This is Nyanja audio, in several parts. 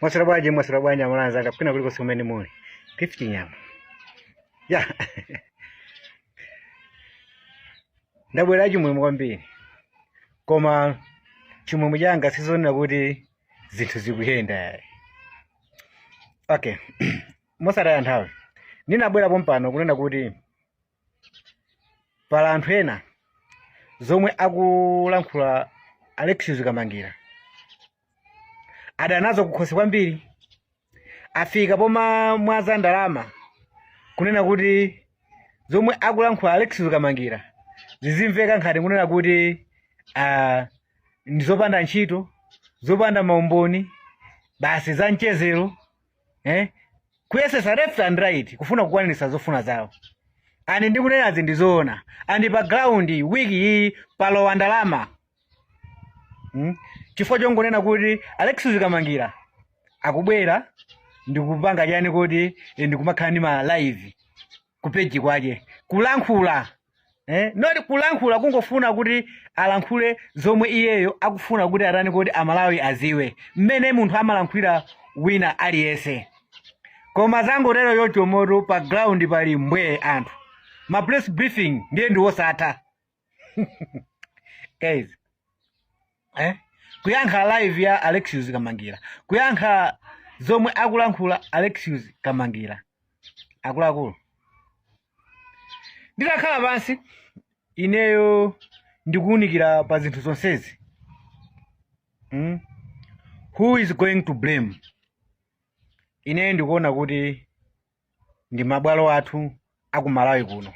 Mwaswera bwanji, mwaswera bwanji amalawi anzanga kwina kulikonse kumene muli. Cliff Chinyama. Ya. Ndabwera chimwemwe kwambiri. Koma chimwemwe changa sizonena kuti zinthu zikuyenda. Okay. Mosataya nthawi. Ndinabwera pompano kunena kuti pali anthu ena zomwe akulankhula Alexius Kamangira ada nazo kukhosi kwambiri, afika pomamwaza ndalama kunena kuti zomwe akulankhula Alexius Kamangira zizimveka nkhati kunena kuti ndi zopanda ntchito, zopanda maumboni, basi za mchezero, Kuyesesa left and right kufuna kukwanirisa zofuna zawo. And ndikunenazi ndizoona. And pa ground wiki iyi palowa ndalama. Chifukwa chongonena kuti Alexius Kamangira akubwera ndikupanga chani kuti ndikumakhala ndi ma live ku page kwake kulankhula, not kulankhula kungofuna kuti alankhule zomwe iyeyo akufuna kuti atani kuti Amalawi aziwe mmene munthu amalankhulira wina aliyense. Koma zangotero yochomoto pa ground pali mbwee anthu ma press briefing ndiye ndi wosatha guys, Kuyankha live ya Alexius Kamangira, kuyankha zomwe akulankhula Alexius Kamangira. Akuluakulu, nditakhala pansi ineyo ndikuwunikira pa zinthu zonsezi, Who is going to blame? Ineyo ndikuona kuti ndi mabwalo athu aku Malawi kuno.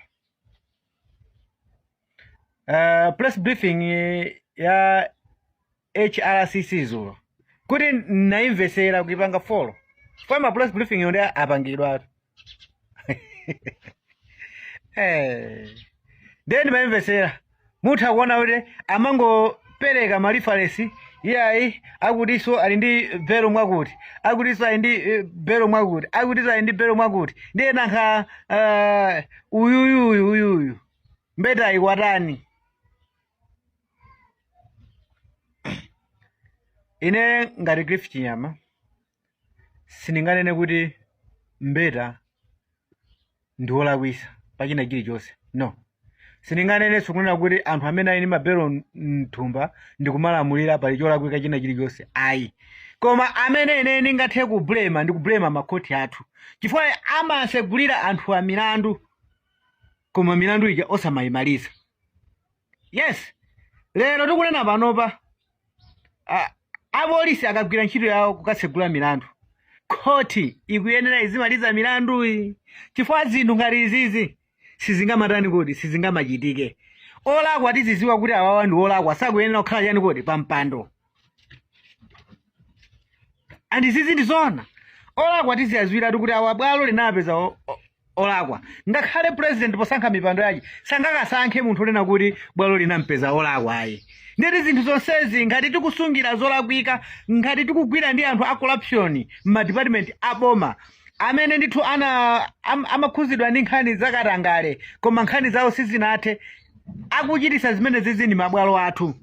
Press briefing ya HRCC zulo kuti naimvesera kuipanga follow kwa ma press briefing yonde apangidwa atu ndiye ndimayimvesera, mutha kuona kuti amangopereka ma reference, iyayi akutinso ali ndi belo mwakuti, akutinso ali ndi belo mwakuti, akutinso ali ndi belo mwakuti, ndiye nankha uyuyuyu uyuyu Mbeta ikwatani. Ine ngati Cliff Chinyama sindinganene kuti Mbeta ndi wolakwisa pa china chilichonse, no. Sindinganenenso kunena kuti anthu amene ali ndi mabelo mthumba ndikumalamulira pali cholakwika china chilichonse, ayi. Koma amene ine ndingathe kublema ndi kublema makhoti athu, chifukwa amasegulira anthu a milandu koma milandu ija osamayimaliza. Yes, lero tikunena panopa apolisi akagwira ntchito yawo kukatsegula milandu, khoti ikuyenera izimaliza milanduyi, chifukwa zinthu ngati izizi sizingamatani kodi, sizingamachitike. Olakwa tiziziwa kuti awawa ndi olakwa, sakuyenera kukhala chani kodi pa mpando. And izizi ndi zoona, olakwa tiziyaziwiratu kuti awa bwalo linapeza olakwa. Ngakhale president posankha mipando yake sangakasankhe munthu onena kuti bwalo linampeza olakwa, ayi. Ndeti zinthu zonsezi ngati tikusungira zolakwika, ngati tikugwira ndi anthu a corruption m'madepartment a boma amene ndithu amakhuzidwa ndi nkhani zakatangale koma nkhani zawo sizinathe, akuchitisa zimene zizi ndi mabwalo athu.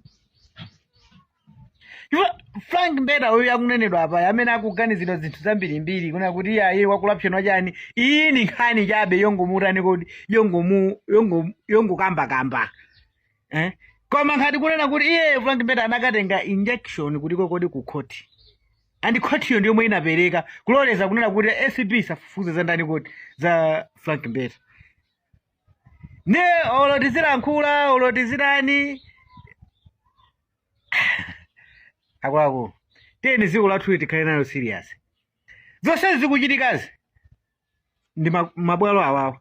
Chifukwa Frank Mbeta uyu akunenedwa apa, amene akuganizidwa zinthu zambirimbiri kunena kuti iye ayi wa corruption wachani, iyi ni nkhani chabe yongomutani kodi, yongokambakamba, Koma ngati kunena kuti iye Frank Mbeta anakatenga injection kuliko kodi ku khoti, and khotiyo ndi yomwe inapereka kuloleza kunena kuti ACB isafufuze za ndani kodi, za Frank Mbeta. Ne olo tizilankhula olo tizitani, akuluakulu, tiyeni dziko lathu tikhale nayo serious. Zonse zikuchitikazi ndi mabwalo awawa,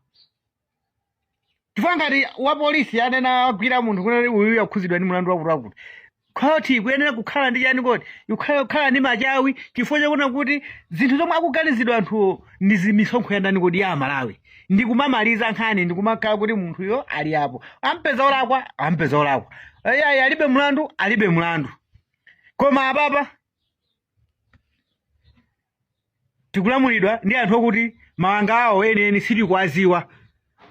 chifukwa ngati wa polisi anena agwira munthu kunena uyu yakhuzidwa ndi mlandu wakuti wakuti, khoti ikuyenera kukhala ndi chani kodi, kukhala ndi machawi, chifukwa chakuona kuti zinthu zomwe akuganizidwa anthuwo ndi zimisonkho ya ndani kodi, ya Amalawi, ndi kumamaliza nkhani ndi kumakhala kuti munthuyo ali apo, ampeza olakwa, ampeza olakwa, ayi alibe mlandu, alibe mlandu. Koma apapa tikulamulidwa ndi anthu okuti mawanga awo enieni sitikuwaziwa,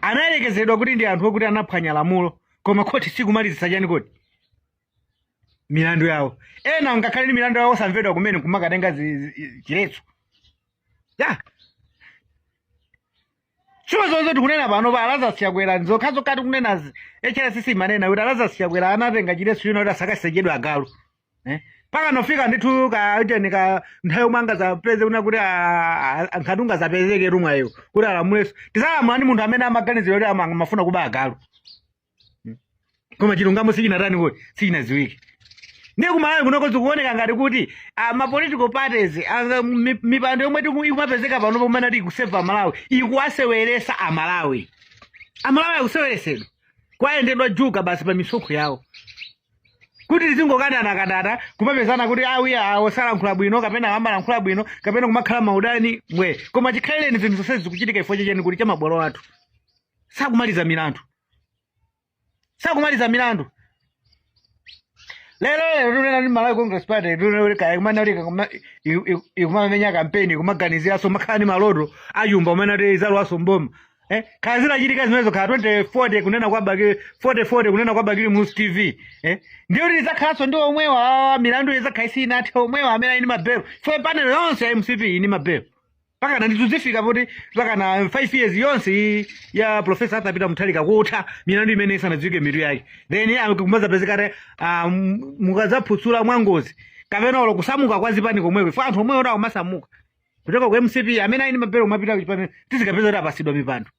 anayerekezedwa kuti ndi anthu okuti anaphwanya lamulo, koma khoti sikumalizitsa chani kodi. Milandu yawo, ena ngakhale ndi milandu yawo osamvedwa kumene, kumakatenga chiletso ya chuma zonse. Tikunena pano pa Lazarus Chakwera, nzokhazokha tikunenazi, HRCC manena kuti Lazarus Chakwera anatenga chiletso chino kuti asakasechedwe agalu, eh? Paka nofika ndithu ka iteni ka nthawi yomwe angazapeze kuna kuti nkhati ungazapezeke rumwayo kuti alamuleso, tisalamula ndi munthu amene amaganizira kuti amafuna kuba agalu. Koma chilungamo sichinatani kuti sichinadziwike. Ndiye kumalawi kunoko zikuoneka ngati kuti ma political parties mipando yomwe ikumapezeka panopo kumene ati ikuseva Malawi, ikuwaseweresa Amalawi. Amalawi akuseweresedwa, kwayendedwa juga basi pa misonkho yawo, kuti tizingokandana kandana, kumapezana kuti awiya awo salankhula bwino kapena amalankhula bwino, kapena kumakhala maudani mbwe. Koma chikhalireni zinthu zonse zikuchitika ifo checheni kuti chamabwalo athu sakumaliza milandu, sakumaliza milandu. Lero lero tunena ndi Malawi Congress Party, tunena ikumamenya kampeni, ikumaganiziranso makhala ndi maloto ayumba umene ati izalowaso mboma, eh? Khala zinachitika zimenezo khala 2040 kunena kwa Bakili 4040, kunena kwa Bakili Muluzi TV, eh? Ndiyo kuti idzakhalanso ndi omwewa awa, milandu idzakhala isinathe, omwewa amene ali ndi mabelo fo panel yonse ya MCP ini mabelo pakana ndituzifika poti pakana 5 years yonse iyi ya Professor Arthur Peter Mutharika kutha, milandu imene isanadziwike mitu yake, then kumazapezekate mukadzaphutsula mwangozi kapena olo kusamuka kwa zipani komweko, ifo anthu omwewo akumasamuka kuchoka ku MCP amene ali ndi mabelo kumapita kuchipani, tizikapeza kuti apasidwa mipando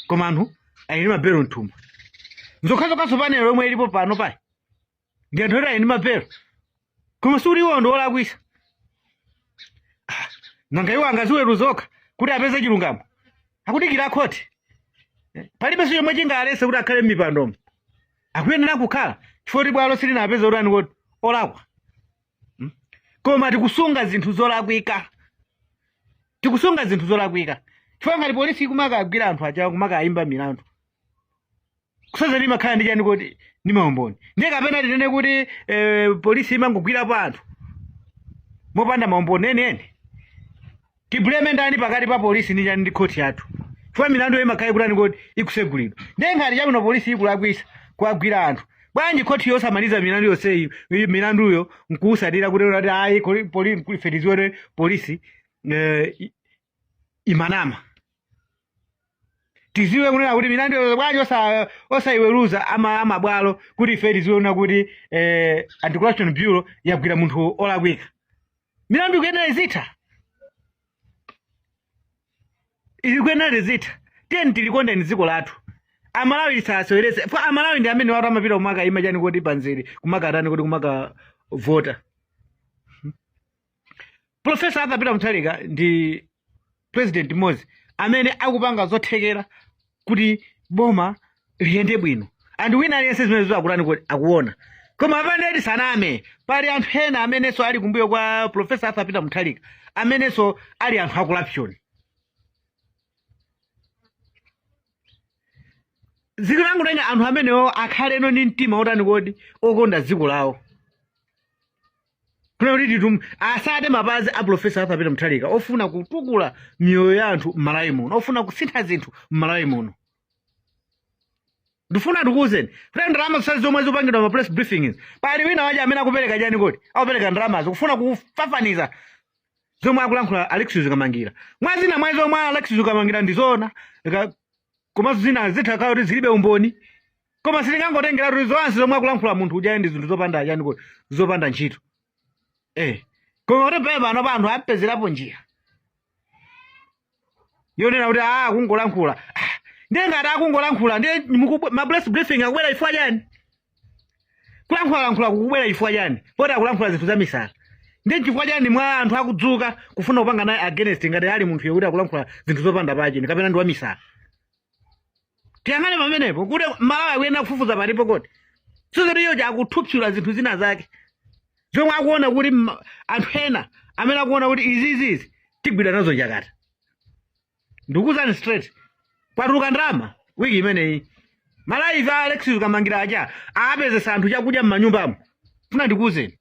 koma anthu ali ndi mabelo mthumba. Nzokhazokhaso panelo yomwe ilipo pano pali ndi anthu oti ali ndi mabelo, koma sikuti iwo ndi olakwisa. Ah, nanga iwo angaziweruza okha kuti apeze chilungamo? Akudikira khoti. Palibenso chomwe chingalese kuti akhale m'mipandomo, akuyenera kukhala chifukwa kuti bwalo silinapeze kuti ani kuti olakwa. Koma tikusunga zinthu zolakwika, tikusunga zinthu zolakwika, chifukwa ngati polisi ikumakagwira anthu aja, kumakayimba milandu, kusaza limakhala ndi chani kuti ndi maumboni? Ndiye kapena tinene kuti polisi imangogwirapo anthu mopanda maumboni enieni? Tiblame ndani pakati pa polisi ndi chani, ndi khoti yathu? Chifukwa milandu imakhala ikutani kuti ikusegulidwa. Ndiye ngati chabwino polisi ikulakwisa kuwagwira anthu, bwanji khoti yosamaliza milandu yonseyi, milanduyo nkuusatira kuti kuti ayi, ife tidziwe kuti polisi imanama, tiziwe kunena kuti milandu yonse bwanji osayiweruza amabwalo kuti ife tiziwe kunena kuti Anti-Corruption Bureau yagwira munthu olakwika? Milandu ikuyenera izitha, ikuyenera izitha. Tiyeni tilikondeni dziko lathu, Amalawi, tisasewerese fa Amalawi ndi amene watu amapita kumakayima chani kuti panzere, kumakatani kuti kumakavota. Professor Arthur Peter Mutharika ndi president mmodzi amene akupanga zothekera kuti boma liyende bwino, and wina aliyense zimene akutani kuti akuona. Koma apande tisaname, pali anthu ena amenenso ali kumbuyo kwa Professor Arthur Peter Mutharika amenenso ali anthu a corruption. Zikutangotenga anthu amenewo akhaleno ndi mtima otani kodi, okonda dziko lawo, kuna kuti titum asate mapazi a Professor Arthur Peter Mutharika, ofuna kutukula miyoyo ya anthu m'Malawi muno, ofuna kusintha zinthu m'Malawi muno. Ndifuna ndikuwuzeni kuti ndalama zonse zomwe zikupangidwa ma press briefings, pali wina waja amene akupereka chani kodi, akupereka ndalamazo kufuna kufafaniza zomwe akulankhula Alexius Kamangira. Mwazina mwa zomwe Alexius Kamangira ndi zoona, komanso zina zitha khala kuti zilibe umboni, koma sitingangotengera kuti zonse zomwe akulankhula munthu uja ndi zinthu zopanda chani kodi, zopanda ntchito, eh. Koma kuti pamene pano pa anthu apezerapo njira yonena kuti akungolankhula. Ah, ndiye ngati akungolankhula, ndiye ma press briefing akubwera chifukwa chani? Kulankhulalankhula kukubwera chifukwa chani poti akulankhula zinthu za misala? Ndiye chifukwa chani mwa anthu akudzuka kufuna kupanga naye against ngati ali munthu yokuti akulankhula zinthu zopanda pache kapena ndi wamisala? Tiyang'ane pamenepo kuti Malawi akuyenera kufufuza palipo kodi sizoti iyoja akuthupsula zinthu zina zake zomwe akuona kuti anthu ena amene akuona kuti izizizi tigwira nazo njakata. Ndikuwuzani straight, kwatuluka ndalama wiki imeneyi, ma live a Alexius Kamangira aja apezesa anthu chakudya m'manyumbamo. Funa ndikuwuzeni.